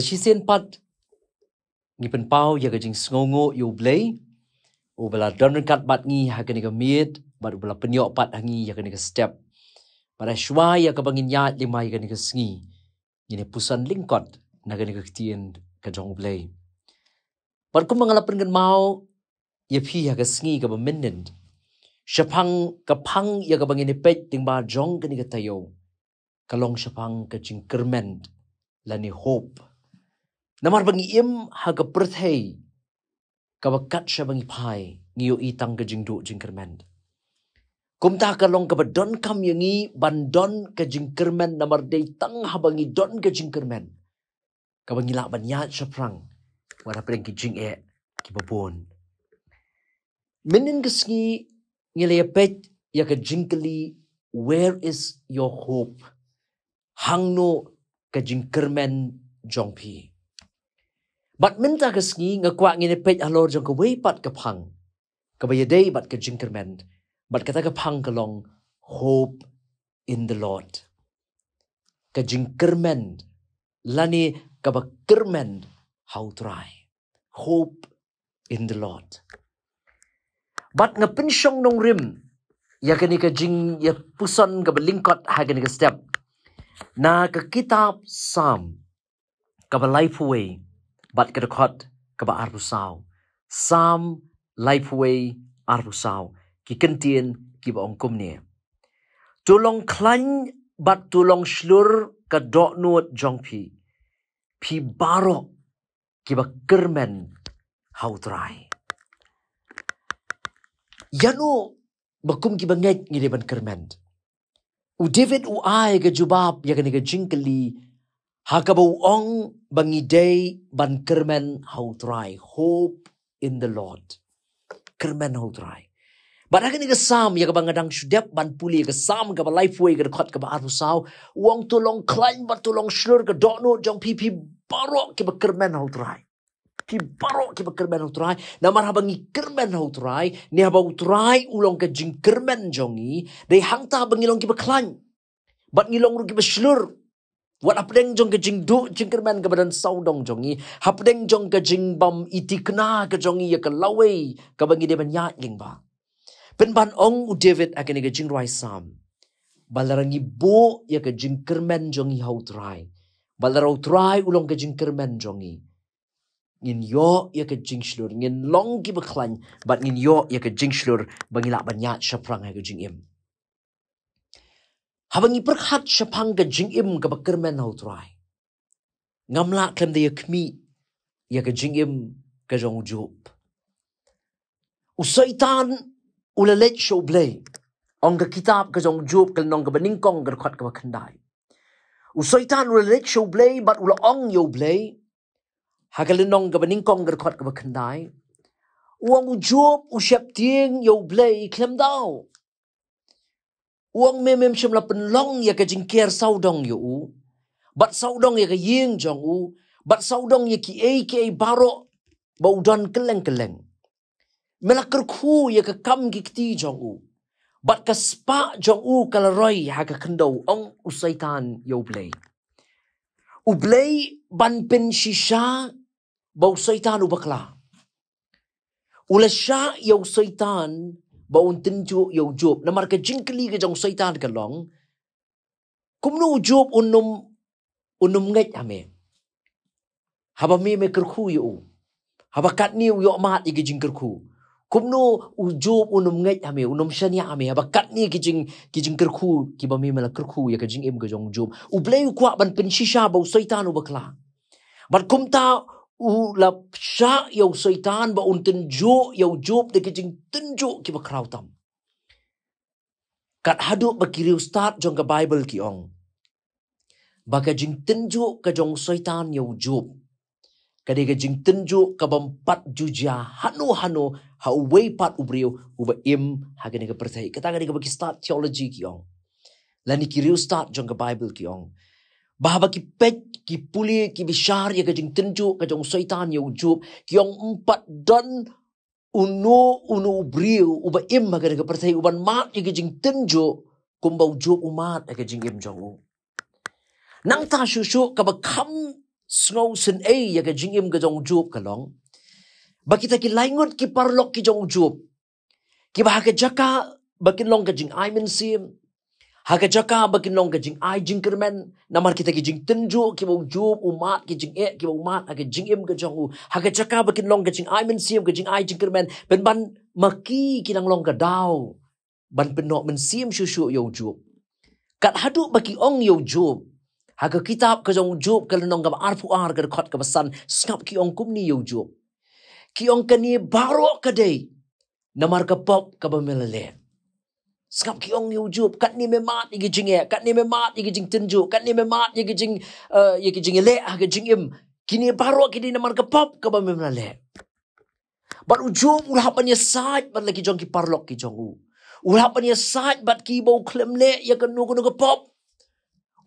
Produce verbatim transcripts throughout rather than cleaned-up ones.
Shisien pat ngi pynpaw ïa ka jingsngewnguh ïa U Blei uba la don ryngkat bad ngi ha kane ka miet, bad uba la pynïoh pat ha ngi ïa kane ka step. Bad ha shuwa ïa kaba ngin ïaid lyngba ïa kane ka sngi, ngin ïa puson lyngkot na kane ka ktien ka jong U Blei. Bad kumba nga la pynkynmaw ïa phi ha ka sngi kaba mynnin, shaphang ka phang ïa kaba ngin ïa peit lyngba jong kane ka taïew, ka long shaphang ka jingkyrmen lane hope. Namar ba ngi im ha ka pyrthei kaba kat shaba ngi phai, ngi ïohi tang ka jingduh jingkyrmen. Kumta ka long kaba donkam ïa ngi ban don ka jingkyrmen, namar dei tang haba ngi don ka jingkyrmen kaba ngi lah ban ïaid shaphrang wat hapdeng ki jingeh kiba bun. Mynnin ka sngi ngi la ïa peit ïa ka jingkylli, "Where is your hope?" Hangno ka jingkyrmen jong phi? Bad mynta ka sngi nga kwah ngin ïa peit halor jong kawei pat ka phang kaba ïadei bad ka jingkyrmen, bad kata ka phang ka long hope in the Lord. Ka jingkyrmen lane kaba kyrmen ha U Trai. Hope in the Lord. Bad nga pynshong nongrim ïa kane ka jingïapuson kaba lyngkot ha kane ka step na ka kitab Salm kaba laiphew wei bad ka dkhot kaba arphew saw. Salm laiphew wei arphew saw. Ki kyntien kiba ong kumne: "To long khlaiñ bad to long shlur ka dohnud jong phi, phi baroh kiba kyrmen ha U Trai." Ïano ba kum kiba ngeit ngi dei ban kyrmen? U David u ai ka jubab ïa kane ka jingkylli ha kaba u ong ba ngi dei ban kyrmen ha U Trai. Hope in the Lord. Kyrmen ha U Trai. Bad ha kane ka Salm ïa kaba nga dang shu dep ban pule, ka Salm kaba laiphew wei ka dkhot kaba arphew saw, u ong, "To long khlaiñ bad to long shlur ka dohnud jong phi, phi baroh kiba kyrmen ha U Trai." Phi baroh kiba kyrmen ha U Trai. Namar haba ngi kyrmen ha U Trai, ne haba U Trai u long ka jingkyrmen jong ngi, dei hangta ba ngi long kiba khlaiñ bad ngi long ruh kiba shlur wat hapdeng jong ka jingduh jingkyrmen kaba don sawdong jong ngi, hapdeng jong ka jingbym ïa thikna ka jong ngi ïa ka lawei kaba ngi dei ban ïaid lyngba. Pynban ong u David ha kane ka jingrwai Salm ba lada ngi buh ïa ka jingkyrmen jong ngi ha U Trai, ba lada U Trai u long ka jingkyrmen jong ngi, ngin ïoh ïa ka jingshlur, ngin long kiba khlaiñ bad ngin ïoh ïa ka jingshlur ba ngi lah ban ïaid shaphrang ha ka jingim. Haba ngi pyrkhat shaphang ka jingim kaba kyrmen ha U Trai, ngam lah khlem da ïa khmih ïa ka jingim ka jong u Job. U Soitan u la leit sha U Blei. Ong ka kitab ka jong u Job ka lynnong kaba nyngkong ka dkhot kaba khyndai. U Soitan u la leit sha U Blei bad u la ong ïa U Blei ha ka lynnong kaba nyngkong ka dkhot kaba khyndai. U ong, "U Job u sheptieng ïa U Blei khlem daw. U ong, me mem shym la pynlong ïa ka jingker sawdong ïa u, bad sawdong ïa ka ïing jong u, bad sawdong ïa kiei kiei baroh ba u don kylleng kylleng. Me la kyrkhu ïa ka kam ki kti jong u, bad ka spah jong u ka la roi ha ka khyndew." Ong u Soitan ïa U Blei. U Blei ban pynshisha ba u Soitan u bakla. U la shah ïa u Soitan ba un tynjuh ïa u Job. Namar ka jingkylli ka jong u Soitan ka long, kumno u Job un ym, un ym ngeit ha me haba me me kyrkhu ïa u? Haba katne u ïoh mad ïa ki jingkyrkhu, kumno u Job un ym ngeit ha me, un ym shaniah ha me haba katne ki jing, ki jingkyrkhu kiba me me la kyrkhu ïa ka jingim ka jong u Job? U Blei u kwah ban pynshisha ba u Soitan u bakla. Bad kumta u la shah ïa u Soitan ba un tynjuh ïa u Job da ki jingtynjuh kiba khraw tam. Kat haduh ba ki riewstad jong ka Baibl ki ong ba ka jingtynjuh ka jong u Soitan ïa u Job ka dei ka jingtynjuh ka bym pat ju jia hano hano ha uwei pat u briew uba im ha kane ka pyrthei. Kata ka dei kaba ki stad theology ki ong, lane ki riewstad jong ka Baibl ki ong, ba haba ki peit, ki pule, ki bishar ïa ka jingtynjuh ka jong u Soitan ïa u Job, ki ong ym pat don uno uno u briew uba im ha kane ka pyrthei uban mad ïa ka jingtynjuh kumba u Job u mad ha ka jingim jong u. Nangta shuh shuh kaba kham sngewsynei ïa ka jingim ka jong u Job ka long ba kita ki lai ngut ki paralok ki jong u Job, kiba ha ka jaka ba kin long ka jingai mynsiem, ha ka jaka ba kin long ka jingai jingkyrmen, namar kita ki jingtynjuh kiba u Job u mad, ki jingeh kiba u mad ha ka jingim ka jong u, ha ka jaka ba kin long ka jingai mynsiem, ka jingai jingkyrmen, pynban ma ki ki nang long ka daw ban pynnoh mynsiem shuh shuh ïa u Job. Kat haduh ba ki ong ïa u Job, ha ka kitab ka jong u Job ka lynnong kaba arphew ar ka dkhot kaba san, sngap ki ong kumne ïa u Job. Ki ong kane baroh ka dei namar ka pop kaba me la leh. Sngap ki ong ïa u Job, katne me mad ïa ki jingeh, katne me mad ïa ki jingtynjuh, katne me mad ïa ki jing, eh, ïa ki jingeh ha ka jingim. Kine baroh ki dei namar ka pop kaba me la leh. Bad u Job u la hap ban ïasaid bad la ki jong ki paralok ki jong u. U la hap ban ïasaid bad ki ba u khlem leh ïa kano kano ka pop.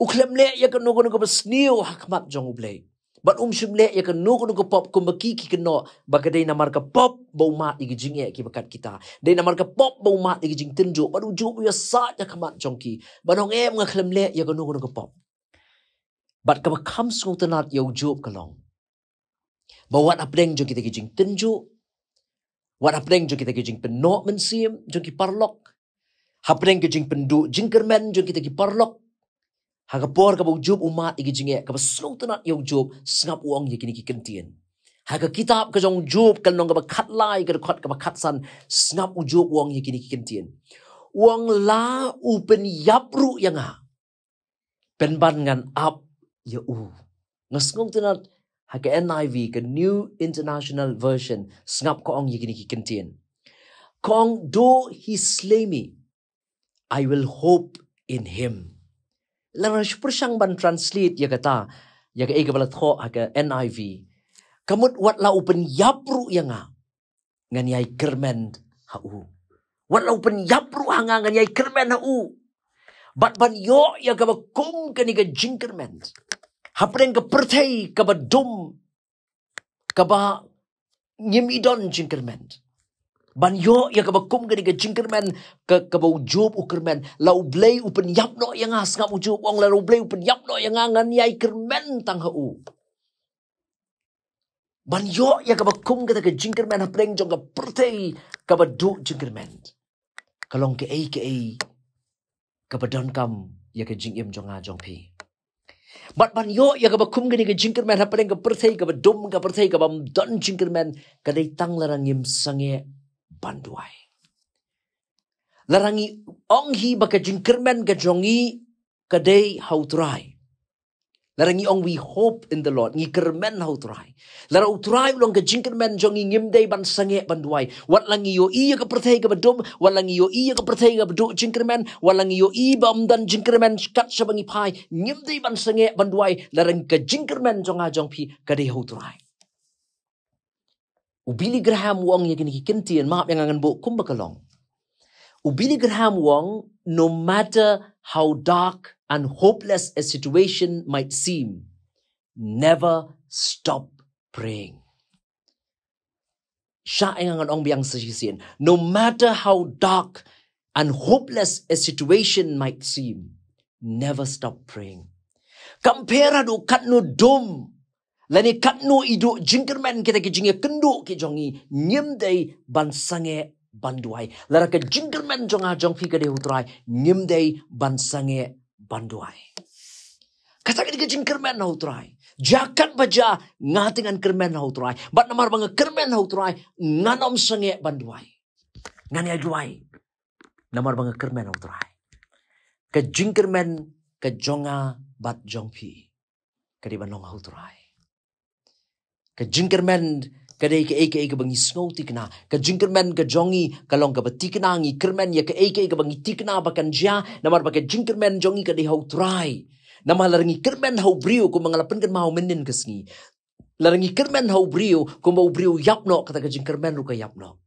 U khlem leh ïa kano kano kaba sniew ha khmat jong U Blei. Bad um shym leh ïa kano kano ka pop kumba ki ki kynnoh ba ka dei namar ka pop ba u mad ïa ki jingeh kiba kat kita. Dei namar ka pop ba u mad ïa ki jingtynjuh, bad u Job u ïasaid ha khmat jong ki ban ong em, nga khlem leh ïa kano kano ka pop. Bad kaba kham sngewtynnat ïa u Job ka long ba wat hapdeng jong kita ki jingtynjuh, wat hapdeng jong kita ki jingpynnoh mynsiem jong ki paralok, hapdeng ki jingpynduh jingkyrmen jong kita ki paralok, ha ka por kaba u Job u mad ïa ki jingeh, kaba sngewtynnat ïa u Job, sngap u ong ïa kine ki kyntien. Ha ka kitab ka jong u Job ka lynnong kaba khatlai ka dkhot kaba khatsan, sngap u Job u ong ïa kine ki kyntien. U ong la u pynïap ruh ïa nga, pynban ngan ap ïa u. Nga sngewtynnat ha ka N I V, ka New International Version, sngap ka ong ïa kine ki kyntien. Ka ong, though he slay me, I will hope in him. Lada nga shu pyrshang ban translate ïa kata, ïa kaei kaba la thoh ha ka N I V, ka mut wat la u pynïap ruh ïa nga, ngan ïai kyrmen ha u. Wat la u pynïap ruh ha nga, ngan ïai kyrmen ha u. Bad ban ïoh ïa kaba kum kane ka jingkyrmen hapdeng ka pyrthei kaba dum, kaba ngim i don jingkyrmen. Ban ïoh ïa kaba kum kane ka jingkyrmen ka, kaba u Job u kyrmen. La U Blei u pynïap noh ïa nga, sngap u Job u ong, la U Blei u pynïap noh ïa nga, ngan ïai kyrmen tang ha u. Ban ïoh ïa kaba kum kata ka jingkyrmen hapdeng jong ka pyrthei kaba duh jingkyrmen, ka long kaei kaei kaba donkam ïa ka jingim jong nga jong phi. Bad ban ïoh ïa kaba kum kane ka jingkyrmen hapdeng ka pyrthei kaba dum, ka pyrthei kaba ym don jingkyrmen, ka dei tang lada ngim sangeh ban duwai. Lada ngi ong hi ba ka jingkyrmen ka jong ngi ka dei ha U Trai. Lada ngi ong we hope in the Lord, ngi kyrmen ha U Trai. Lada U Trai u long ka jingkyrmen jong ngi, ngim dei ban sangeh ban duwai. Wat la ngi ïohi ïa ka pyrthei kaba dum, wat la ngi ïohi ïa ka pyrthei kaba duh jingkyrmen, wat la ngi ïohi ba ym don jingkyrmen kat shaba ngi phai, ngim dei ban sangeh ban duwai. Lada ka jingkyrmen jong nga jong phi ka dei ha U Trai. U Billy Graham u ong ïa kine ki kyntien, map ïa nga ngan buh kumba ka long. U Billy Graham u ong, no matter how dark and hopeless a situation might seem, never stop praying. Shah ïa nga ngan ong biang sa shisien. No matter how dark and hopeless a situation might seem, never stop praying. Kam pher haduh katno dum lane katno i duh jingkyrmen kita ki jingïakynduh ki jong ngi, ngim dei ban sangeh ban duwai. Lada ka jingkyrmen jong nga jong phi ka dei ha U Trai, ngim dei ban sangeh ban duwai. Kata ka dei ka jingkyrmen ha U Trai. Jia katba jia, nga te ngan kyrmen ha U Trai. Bad namar ba nga kyrmen ha U Trai, ngan ym sangeh ban duwai. Ngan ïai duwai namar ba nga kyrmen ha U Trai. Ka jingkyrmen ka jong nga bad jong phi ka dei ban long ha U Trai. Ka jingkyrmen ka dei kaei kaei kaba ngi sngewthikna. Ka jingkyrmen ka jong ngi ka long kaba thikna, ngi kyrmen ïa kaei kaei kaba ngi thikna ba kan jia, namar ba ka jingkyrmen jong ngi ka dei ha U Trai. Namar lada ngi kyrmen ha u briew, kumba nga la pynkynmaw mynhynnin ka sngi, lada ngi kyrmen ha u briew, kumba u briew u ïap noh, kata ka jingkyrmen ruh ka ïap noh.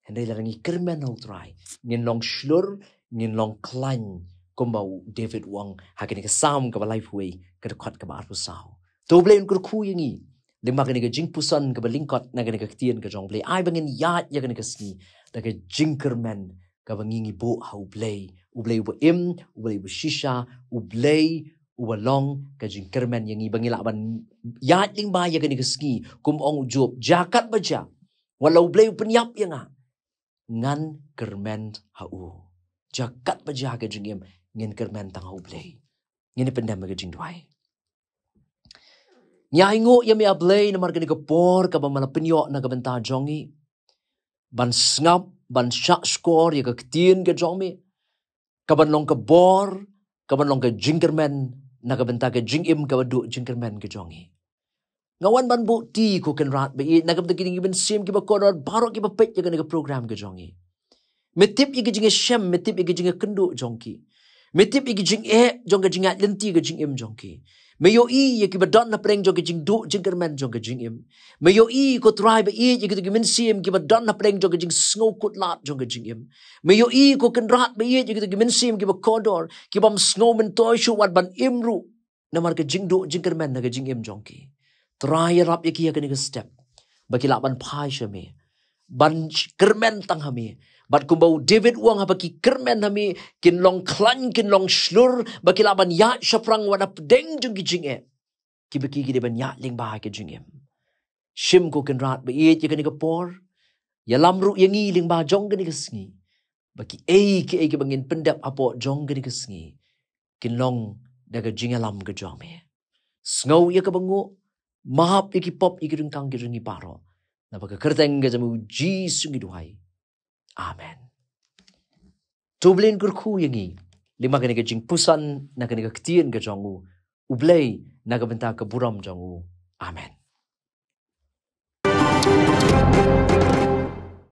Hynrei lada ngi kyrmen ha U Trai, ngin long shlur, ngin long khlaiñ, kumba u David u ong ha kane ka Salm kaba laiphew wei, ka dkhot kaba arphew saw. To U Blei un kyrkhu ïa ngi lyngba kane ka jingpuson kaba lyngkot na kane ka ktien ka jong U Blei. Ai ba ngin ïaid ïa kane ka sngi da ka jingkyrmen kaba ngi ngi buh ha U Blei, U Blei uba im, U Blei uba shisha, U Blei uba long ka jingkyrmen ïa ngi ba ngi lah ban ïaid lyngba ïa kane ka sngi, kum ong u Job, jia katba jia, wat la U Blei u pynïap ïa nga, ngan kyrmen ha u. Jia katba jia ka jingim, ngin kyrmen tang ha U Blei. Ngin ïa pyndem ha ka jingduwai. Ngi ainguh ïa me A Blei namar kane ka por kaba me la pynïoh na ka bynta jong ngi ban sngap, ban shahshkor ïa ka ktien ka jong me, kaban long ka bor, kaban long ka jingkyrmen na ka bynta ka jingim kaba duh jingkyrmen ka jong ngi. Nga wan ban buh kti, ko Kynrad ba ïeit, na ka bynta kine ki mynsiem kiba kordor baroh kiba peit ïa kane ka program ka jong ngi. Me tip ïa ki jingïashem, me tip ïa ki jingïakynduh jong ki. Me tip ïa ki jingeh jong ka jingïaid lynti ka jingim jong ki. Me ïohi ïa kiba don hapdeng jong ka jingduh jingkyrmen jong ka jingim. Me ïohi, ko Trai ba ïeit, ïa kito ki mynsiem kiba don hapdeng jong ka jingsngew kut lad jong ka jingim. Me ïohi, ko Kynrad ba ïeit, ïa kito ki mynsiem kiba kordor, kibym sngew myntoi shuh wat ban im ruh namar ka jingduh jingkyrmen na ka jingim jong ki. Trai, ïarap ïa ki ha kane ka step ba ki lah ban phai sha me, ban sh-, kyrmen tang ha me. Bad kumba u David u ong, haba ki kyrmen ha me, kin long khlaiñ, kin long shlur, ba ki lah ban ïaid shaphrang wat hapdeng jong ki jingeh kiba ki, ki dei ban ïaid lyngba ha ka jingim. Shim, ko Kynrad ba ïeit, ïa kane ka por. Ïalam ruh ïa ngi lyngba jong kane ka sngi, ba kiei kiei kiba ngin pyndep hapoh jong kane ka sngi kin long da ka jingïalam ka jong me. Sngew ïa kaba nguh, map ïa ki pop, ïa ki jingkang ki jong ngi baroh. Naba ka kyrteng ka jong u Jisu ngi duwai. Amen. To U Blei un kyrkhu ïa ngi lyngba kane ka jingpuson na kane ka ktien ka jong u, U Blei, na ka bynta ka burom jong u. Amen.